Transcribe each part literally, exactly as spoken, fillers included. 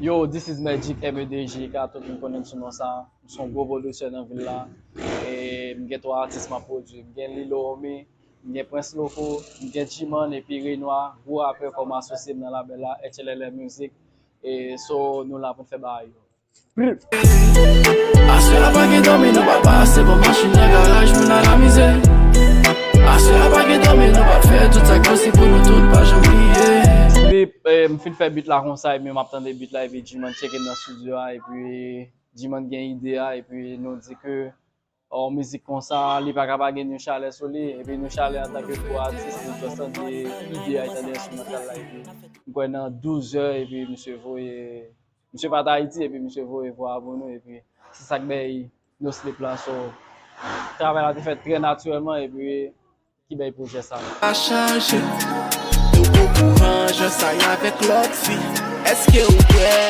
Yo, this is Magic, M E D J K, tout moun konnen m sou non sa. M se yon gwo pwodiktè nan vil la. E m gen twa atis m ap pwodui. M gen Lilo Omi, m gen Prince Loco, m gen G-Man, epi Renoir, gwo rapè kòm asosye m nan labèl la, H L L M Music. E so, nou la pou n fè bagay yo. Aswè a pa gen dòmi, nou pa pase bò machin nan garaj, moun al amize. Aswè a pa gen dòmi, nou pa fè tout sa k posib pou nou tout pa janm bliye. Epi, eh, m fin fè beat la konsa, epi m ap tande beat la, epi G-Man tcheke m nan studio a, epi G-Man gen ide a, epi nou di ke, oh, mizik konsa, li pa ka pa gen yon chalè sou li, epi yon chalè antanke gwo atis, nou just tande ide a, tande enstrimantal la, epi m kwè nan douz è, epi misye voye Misye pa t Ayiti, epi misye voye vwa pou nou, epi se sa k bay No Sleep la. So, travay la te fèt trè natirèlman, epi ki bay pwojè sa. Pa chanje, nou okouran jan sa ye avèk lòt fi. Èske ou prè?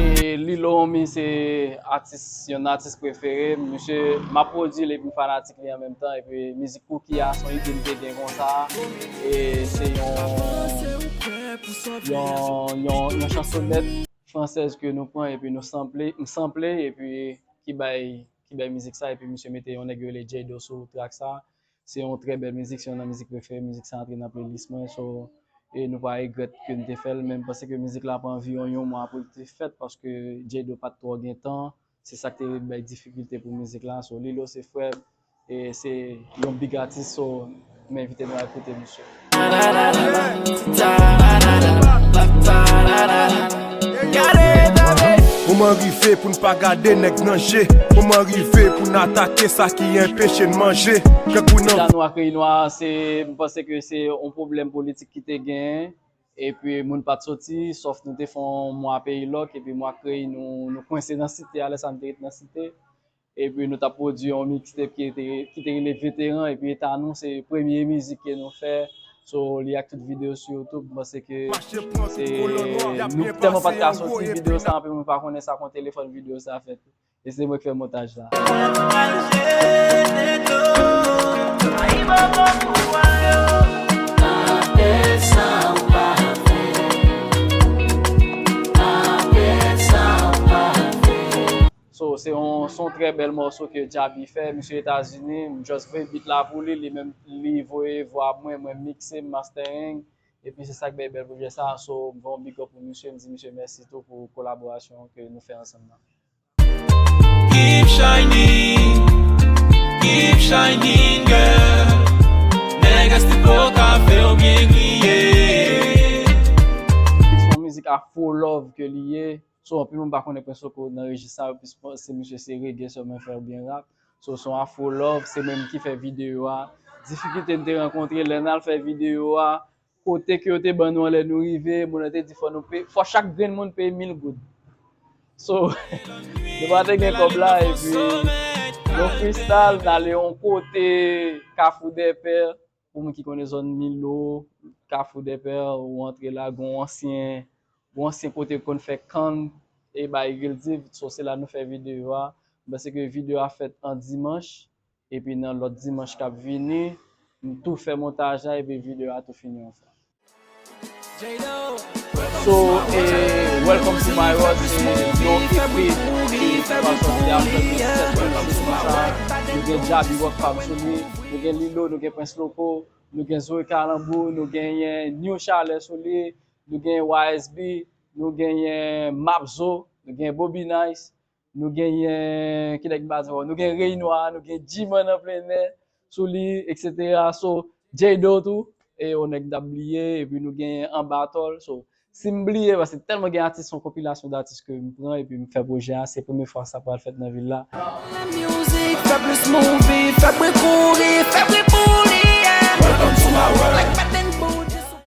E Lilo Omi se atis, yonn atis prefere m. Misye, m ap pwodui l epi m fanatik li an menm tan. Epi mizik Cookie a, se yon ide m te gen konsa. E se yon, yon, yon, yon chansonèt fransèz ke nou pran epi nou sanple, m sanple epi ki bay, ki bay mizik sa. Epi misye mete yon nèg yo rele Jado sou track sa. Se yon trè bèl mizik, se youn nan mizik prefere m, mizik sa antre nan playlist mwen, so, e nou pa regrèt ke n te fè l, men m panse ke mizik la pran anviwon yon mwa pou l te fèt, paske Jado pa t twò gen tan, se sa k te bay difikilte pou mizik la, so, Lilo se frè m, e se yon big atis, so, m envite nou al koute misye. Moman rive pou n pa gade nèg nan je. Moman rive pou n atake sa ki enpeche n manje. Kèk moun nan Chita nou ak Renoir, se, m panse ke se yon pwoblèm politik ki te genyen. Epi moun pa t soti, sòf nou te fè yon mwa peyi lòk, epi mwa kreye nou, nou kwense nan site a, lè sa nou te ret nan site. Epi nou t ap pwodui yon mixtape ki te, ki te rele Veteran, epi e ta nou, se premye mizik ke nou fè. So, li ak tout videyo sou YouTube, m panse ke se, nou tèlman pa t ka soti videyo sa, anpil moun pa konnen sa kon telefòn videyo sa fèt. E se mwen k fè montaj la. So, se yon, se yon trè bèl mòso ke Djaby fè, misye Etazini, m just voye beat la pou li, li menm, li voye vwa mwen, mwen mikse, m mastering, epi se sa k bay bèl pwojè sa, so, m fè yon big up pou misye, m di misye mèsi tou pou kolaborasyon ke nou fè ansanm nan. Keep shining, keep shining, girl. Nèg still poko fè w byen griye. Se yon mizik afro love ke li ye. So, anpil moun pa konnen Prince Loco nan rejis sa yo, plis se misye se reggae sèlman fè oubyen rap. So, se yon afro love, se mwen menm ki fè videyo a. Difikilte n te rankontre lè n al fè videyo a, kote ke yo te ban nou an lè nou rive, moun nan te di fò nou peye, fò chak grenn moun peye mil goud. So, nou pa te gen kòb la, epi nou freestyle, n ale yon kote, Kafou Dèpè, pou moun ki konnen zòn Milo, Kafou Dèpè, ou antre la, gon ansyen, gon ansyen kote yo konn fè kann, e bay Gildiv, so se la nou fè videyo a. M panse ke videyo a fèt an dimanch, epi nan lòt dimanch k ap vini, m tou fè montaj la, epi videyo a tou fini yon fwa. So, eh, Welcome to My World, se yon E P ki pral sòti apre le sèt septanm sa. Nou gen Djaby Rockfam sou li, nou gen Lilo, nou gen Prince Loco, nou gen Zoe Calanbou, nou genyen New Chalè sou li, nou gen Y S B, nou genyen Mapzo, nou gen Bobby Nice, nou genyen, ki nèg m pa di ankò, nou gen Rey Nwa, nou gen G-Man an plen nè sou li, et cetera. So, Jado tou, e yon nèg n ap bliye, epi nou genyen Anbatòl. So, si m bliye, paske tèlman gen atis, se yon konpilasyon datis ke m pran, epi m fè pwojè a, se premye fwa sa pral fèt nan vil la. Music, fè plis movie, fè bri kouri, fè bri pou li, yeah. Welcome to my world.